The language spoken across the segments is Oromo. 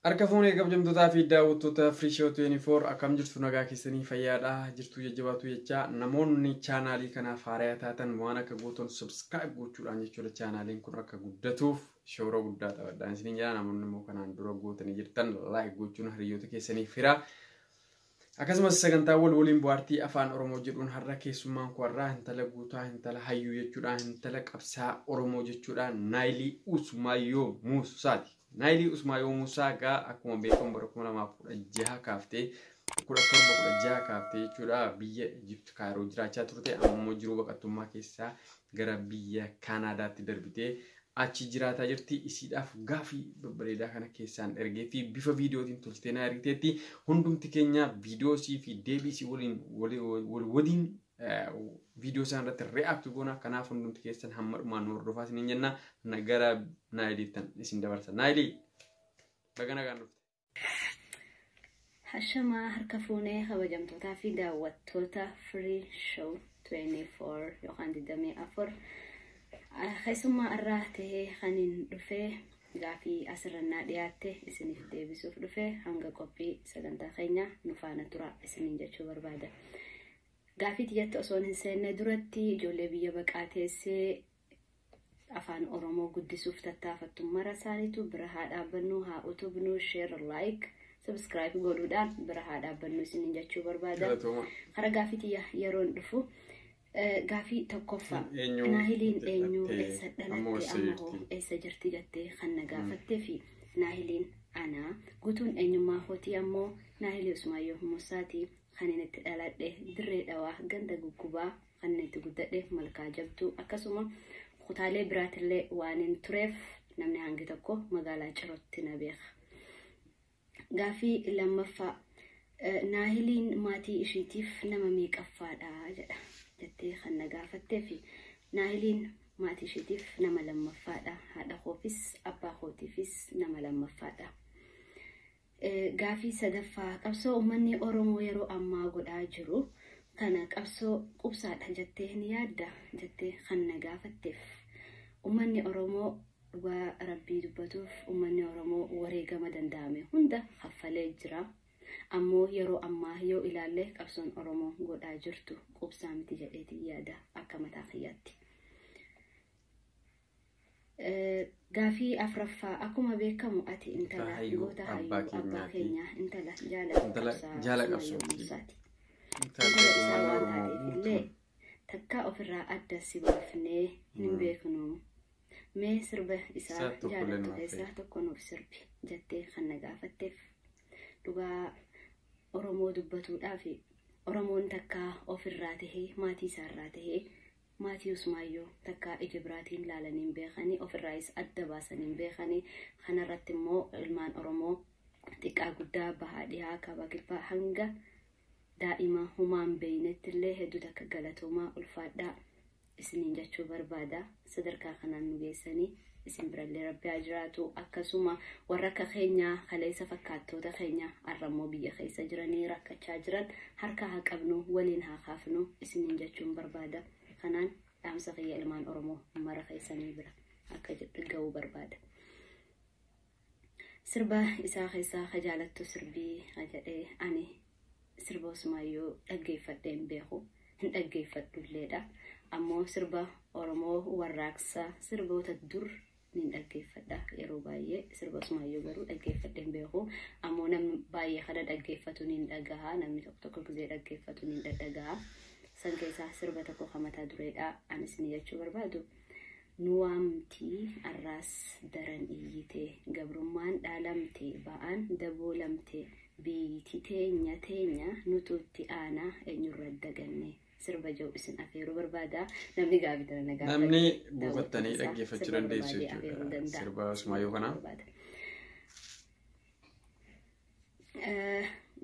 Harka fuunee kabajamtootaa fi daawwattoota Free Show 24 akkam jirtu nagaa keessanii fayyaadha jirtu jajjabaatu jecha namoonni chaanaalii kanaaf haaraa taatan waan akka gootan subscribe gochuudhaan jechuudha chaanaaliin kun akka guddatuuf shoora guddaa taphadhaan isiniin jira namoonni immoo kanaan dura gootanii jirtan like gochuun hiriyoota keessanii fira. Akkasumas sagantaa wal waliin bohaartii afaan Oromoo jedhuun har'a keessummaan koo har'aa intala guutaa intala hayyuu jechuudha intala qabsaa Oromoo jechuudha Naayilii Usmaayyoo Muusaati. Naayilii Usmaayyoo Muusaa egaa akkuma beekamu bara 2016 kaaftee 1716 kaaftee jechuudha biyya Ijipti Kaayiroo jiraachaa turte amma immoo jiruu baqattummaa keessaa gara biyya Kaanaadaatti darbitee achi jiraataa jirti. Isiidhaaf gaafii babbareedaa kana keessaan ergee fi bifa viidiyootiin tolchitee na ergiteetti hundumti keenya viidiyoo isii fi deebii isii waliin wal waliin viidiyoo isaan irratti react goona. Kanaaf hundumti keessan hamma dhumaan nu hordofaa isiniin jenna. Gara Naayiliittan isin dabarsa. Naayilii baga nagaan dhufte. Hashamaa harka fuunee kabajamtootaa fi daawwattoota Free Show 24 yookaan 24 keessummaa irraa tahee kan hin dhufee gaafii asirrannaa dhiyaatte isiniif deebisuuf dhufee hanga qophii sagantaa keenya nu faana tura isiniin jechuu barbaada. Gaafii tiyyatti osoo hin seenne duratti ijoollee biyya baqaa teessee afaan Oromoo guddisuuf tattaafattu mara isaaniitu bira haa dhaabbannu, haa utubnu, share, like, subscribe godhuudhaan bira haa dhaabbannu isiniin jechuu barbaada. Kara gaafii tiyya yeroon dhufu gaafii tokkoffaa Naahiliin eenyu eessa dhalatte amma hoo eessa jirti jettee kan na gaafattee fi Naahiliin anaa guutuun eenyummaa kootii ammoo Naahilii Usmaayyoo Muusaati kan inni itti dhaladhe dirree dhawaa ganda guggubaa kan inni itti guddadhe malkaa jabduu akkasuma kutaalee biraatillee waan hin tureef namni hangi tokko magaalaa Cirootti na beeka. Gaafii lammaffaa Naahiliin maatii ishiitiif nama meeqaffaadha jedha jettee kan na gaafattee fi Naahiliin maatii ishiitiif nama lammaffaadha. Haadha koofis abbaa kootiifis nama lammaffaadha. Gaafii sadaffaa qabsoo uummanni Oromoo yeroo ammaa godhaa jiru kana qabsoo qubsaadha jettee ni yaadda jettee kan na gaafatteef uummanni Oromoo dhugaa rabbii dubbatuuf uummanni Oromoo wareegama danda'ame hunda kaffalee jira. Ammoo yeroo ammaa yoo ilaalle qabsoon Oromoo godhaa jirtu qubsaa miti jedheeti yaada akka mataa kiyyaatti. Gaafii afraffaa akkuma beekamu ati intala goota hayyuu abbaa keenyaa intala jaala qabsaa Muusaati. Intala isaa waan taateef illee takkaa ofirraa adda si baafnee hin beeknu. Mee sirba isaa jaalattu keessaa tokko nuuf sirbi jettee kan na gaafatteef dhugaa Oromoo dubbatuudhaaf Oromoon takkaa ofirraa tahee maatii isaarraa tahee maatii Usmaayyoo takkaa ija biraatiin laalanii hin beekanii ofirraayis adda baasanii hin beekanii kanarratti immoo ilmaan Oromoo xiqqaa guddaa bahaa dhihaa kaaba kibbaa hanga daa'ima humaan beeynetti illee hedduu takka galatoomaa ulfaadhaa isiniin jechuu barbaada sadarkaa kanaan nu geessanii isin birallee rabbi haa jiraatu akkasuma warra akka keenyaa kaleessa fakkaattoota keenya har'ammoo biyya keessa jiranii rakkachaa jiran harka haa qabnu waliin haa kaafnu isiniin jechuun barbaada. Kanaan dhaamsa kiyya ilmaan Oromoo mara keessanii bira akka ga'uu barbaada. Sirba isaa keessaa ka jaalattu sirbii jedhee ani sirba Usmaayyoo dhaggeeffadhee hin beeku hin dhaggeeffadhu illeedha. Ammoo sirba Oromoo warraaqsaa sirboota dur ni dhaggeeffadha yeroo baay'ee sirba Usmaayyoo garuu dhaggeeffadhee hin beeku. Ammoo namni baay'ee kana dhaggeeffatu ni dhagaha namni tokko tokko gizee dhaggeeffatu ni dhagaha. San keessaa sirba tokko kan mataa dureedha anis ni jechuu barbaadu. Nu waamtii arraas daran iyyite gabrummaan dhaalamte ba'aan daboolamte biiti teenya teenya nutuutti aanaa eenyurra daganne sirba jiru isin afeeruu barbaada. Namni gaafii tana na gaafate. Namni buufattanii dhaggeeffachuu dandeessu jechuudha. Sirba Usmaayyoo kana.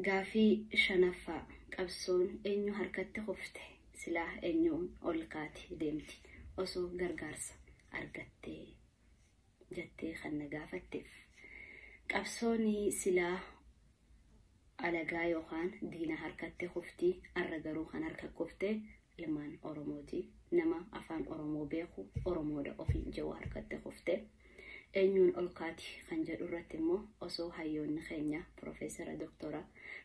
Gaafii shanaffaa qabsoon eenyu harkatti kufte silaa eenyuun ol kaati deemti osoo gargaarsa argattee jettee kan na gaafatteef qabsoon silaa alagaa yookaan diina harkatti kufti arra garuu kan harka kufte ilmaan Oromooti. Nama afaan Oromoo beeku Oromoodha ofiin jedhu harkatti kufte. Eenyuun ol kaati kan jedhu irratti immoo osoo hayyoonni keenya Piroofeesara Doktora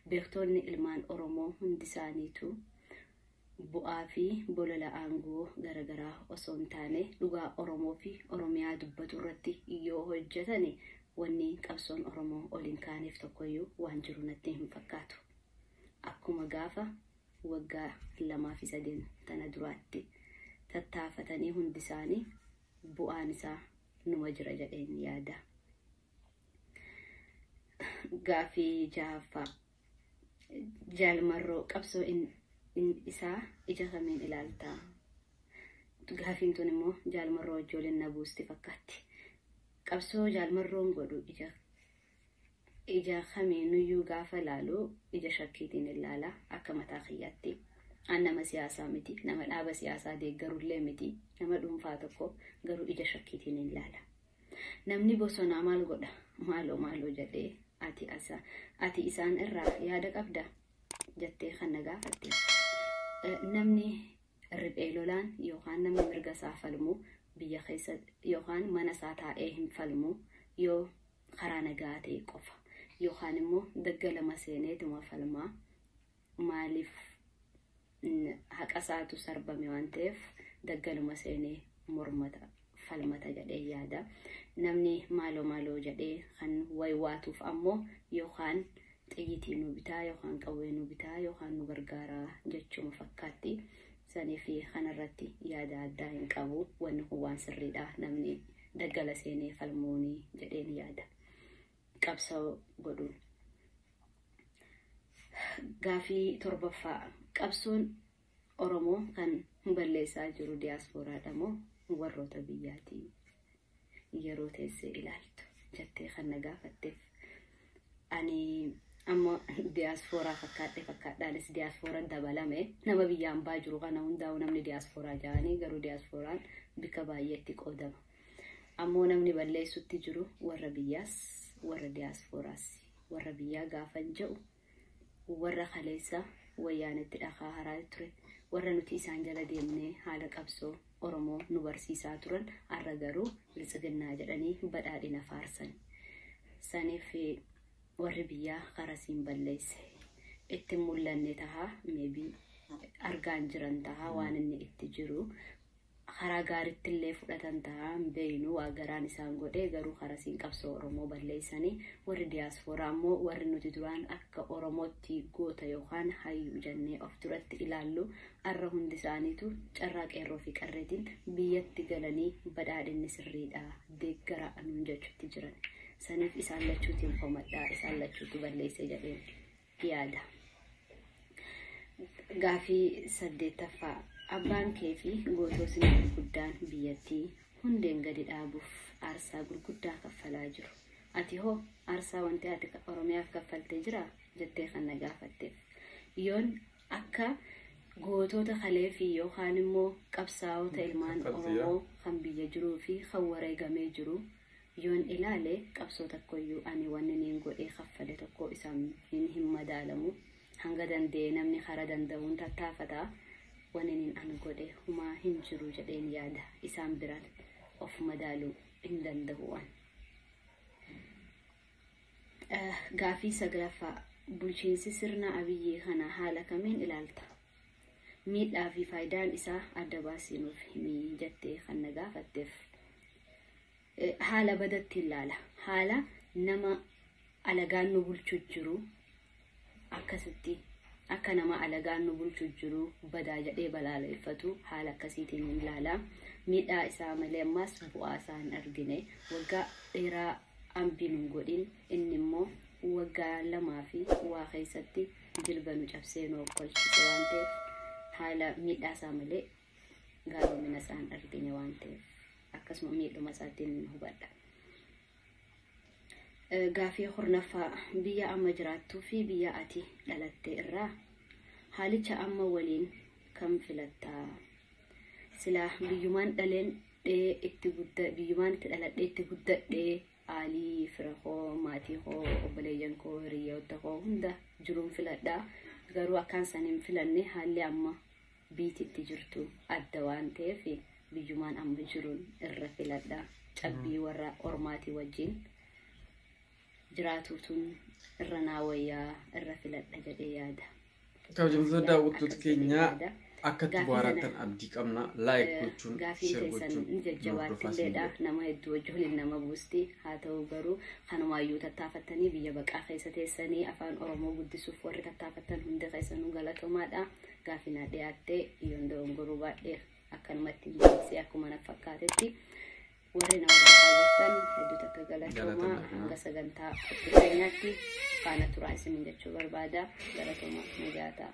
beektoonni ilmaan Oromoo hundi isaaniitu bu'aa fi bolola aangoo garaagaraa osoo hin taane dhugaa Oromoo fi Oromiyaa dubbatu irratti yoo hojjetan wanni qabsoon Oromoo ol hin kaaneef tokkoyyuu waan jiru natti hin fakkaatu. Akkuma gaafa waggaa 2 fi 3 tana duraatti tattaafatanii hundi isaanii bu'aan isaa numa jira jedheen yaada. Gaafii 6ffaa Jaalmarroo qabsoo isaa ija kamiin ilaaltaa? Gaafiin tun immoo Jaalmarroo wajjin na buusti fakkaatti. Qabsoo Jaalmarroon godhu ija kamiinuyyuu gaafa ilaalu ija shakkiitiin ilaala akka mataa kiyyaatti. An nama siyaasaa miti, nama dhaaba siyaasaa deeggarullee miti, nama dhuunfaa tokko garuu ija shakkiitiin ilaala. Namni bosonaa maal godha? Maaloo maaloo jedhee ati isaan irraa yaada qabda jettee kan na gaafatte. Namni riphee lolaan yookaan namni mirga isaa falmu biyya keessa yookaan mana isaa taa'ee hin falmu yoo karaa nagaa ta'e qofa yookaan immoo daggalama seeneetuma falmaa maaliif haqa isaatu sarbame waan ta'eef daggaluma seenee mormata falmata jedhee yaada. Namni maaloo maaloo jedhee kan waywaatuuf ammoo yookaan xiyyitii nu bitaa yookaan qawwee nu bitaa yookaan nu gargaaraa jechuma fakkaatti. Sanii fi kanarratti yaada addaa hin qabu. Wanni kun waan sirriidha. Namni daggala seenee falmuuni jedheen yaada. Qabsoo godhuun. Gaafii 7ffaa qabsoon Oromoo kan balleessaa jiru diyaaspooraadha moo warroota biyyaati yeroo teessee ilaaltu jettee kan na gaafatteef ani amma diyaaspooraa fakkaadhaanis diyaaspooraa dabalame nama biyyaan baa jiru kana hundaa'u namni diyaaspooraa ja'anii garuu diyaaspooraan bika baay'eetti qoodama. Ammoo namni balleessutti jiru warra biyyaas warra diyaaspooraas warra biyyaa gaafan jedhu warra kaleessa wayyaanetti dhakaa haraa ture warra nuti isaan jala deemnee haala qabsoo Oromoo nu barsiisaa turan har'a garuu biltsiginnaa jedhanii badhaadhina faarsan. Saniif warri biyyaa karasiin balleesse itti mul'anne tahaa meebii argaan jiran tahaa waan inni itti jiru karaa gaariitti illee fudhatan tahaa hin beeynu waa garaan isaan godhee garuu karasiin qabsoo Oromoo balleessanii warri diyaaspooraa immoo warri nuti duraan akka Oromootti goota yookaan hayyuu jennee of duratti ilaallu har'a hundi isaaniitu carraa qeerroo fi qarreetiin biyyatti galanii badhaadhinni sirriidha deeggara anuun jechuutti jiran. Saniif isaan lachuutiin komadhaa isaan lachuutu balleesse jedheen yaada. Gaafii 8ffaa abbaan kee fi goototni gurguddaan biyyattii hundeen gadi dhaabuuf aarsaa gurguddaa kaffalaa jiru. Ati hoo aarsaa wanti ati Oromiyaaf kaffaltee jira jettee kan na gaafatteef. Yoon akka gootota kalee fi yookaan immoo qabsaa'ota ilmaan Oromoo kan biyya jiruu fi kan wareegamee jiru yoon ilaale qabsoo tokkoyyuu ani wanni niin godhee kaffale tokko isaan hin madaalamu. Hanga danda'e namni karaa danda'uun tattaafata. Wanni niin an godhe humaa hin jiru jedheen yaada. Isaan biraan of madaaluu hin danda'u waan. Gaafii 9ffaa bulchiinsi sirna Abiyyii kana haala kamiin ilaalta? Miidhaa fi faayidaan isaa adda baasii nuuf himi jettee kan na gaafatteef. Haala badatti ilaala. Haala nama alagaan nu bulchu jiru akkasitti akka nama alagaan nu bulchu jiru badaa jedhee balaaleffatu haala akkasiitiin ilaala. Miidhaa isaa malee ammas bu'aa isaa hin argine. Waggaa dheeraa ambii nu godhin inni immoo waggaa 2 fi waa keessatti jilba nu cabsee nu okkolchise waan ta'eef haala miidhaa isaa malee gaaromina isaa hin argine waan ta'eef akkasuma miidhuma isaatiin hubadha. Gaafii 10ffaa biyya amma jiraattuu fi biyya ati dhalatte irraa haalicha amma waliin kam filattaa? Silaa biyyumaan biyyumaan itti dhaladhee itti guddadhee aalii fira koo maatii koo obboleeyyan koo hiriyoota koo hunda jiruun filadhaa. Garuu akkaan san hin filanne haalli amma Biiti itti jirtu adda waan ta'eef biyyumaan amma jiruun irra filadha. Cabbii warra ormaatii wajjin jiraatuutuun irra naa wayyaa, irra filadha jedhee yaada. Kabajamtoota daawwattoota Akkas jedhee keenyaa, yaada. akka itti Gaafii bohaaratan kana abdii qabna. Like gochuun, gaafiin share teessan gochuun ni nu hordofaa isin jajjabaatilleedha. jedha. Nama hedduu wajjin nama buusti. Haa ta'u garuu kanumaayyuu tattaafattanii biyya baqaa keessa teessanii afaan Oromoo guddisuuf warri tattaafattan hundi keessanuu galatoomaadha. Gaafii naa dhiyaattee yoon dogongoruu baadhee akkanumatti hin deebisee akkuma na fakkaatetti, warri na hordofaa jirtan hedduu takka galatoomaa. Galatoomaa. Hanga sagantaa qophii keenyaatti faana turaa isiniin jechuu barbaada. Galatoomaa, nagaa ta'a.